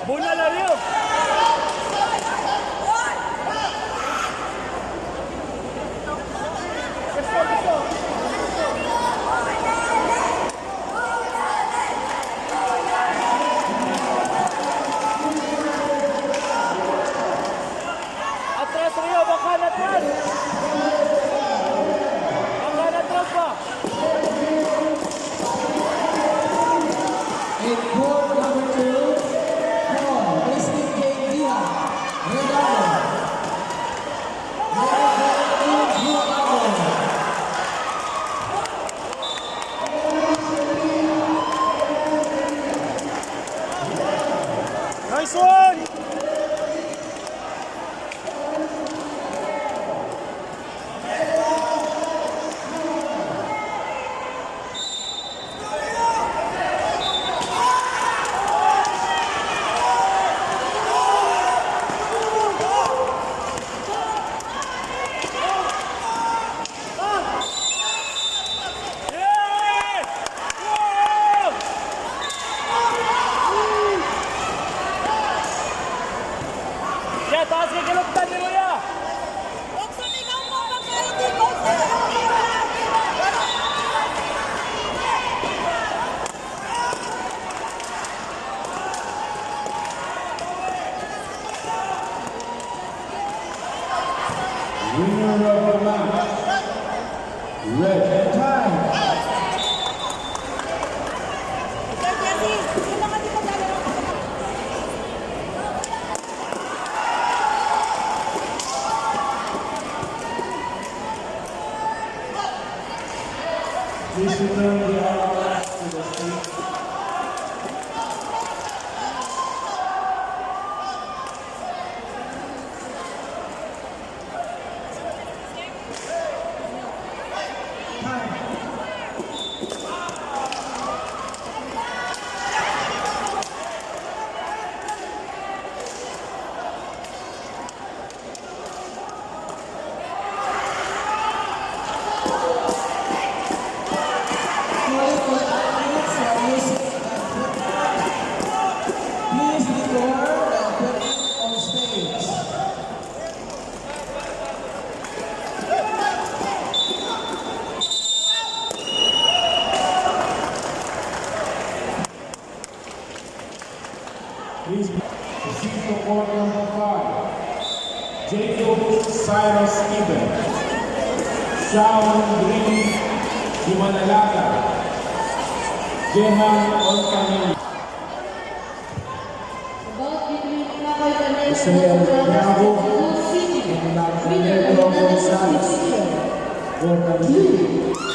Bunal na Rio. Atras, Rio, baka atras. Baka atras ba? In court number 2, Paul Christine K. Diha, Redondo. Number 14, Blue Apple. Nice one! Yeah! Whoa! Ya, taas kay kiluktan ni Kuya! Huwag sumigaw mo pag hindi ko. Winner of the match, red. Time. Sir Jesse, yung mga di maglalaro ka sa Please return the hourglass to the stage. Time. Calling for athletes who are using the equipment. Please decor the equipment on stage. Please proceed to court number 5. Jacob Cyrus Steven. Shawn Green Gumanalaga. Jehan Olcamil. Bout between Kakoy Canelo Israel and Bravo Cebu City. and Winner Alejandro by unanimous Gonzalez. decision. Court number 3.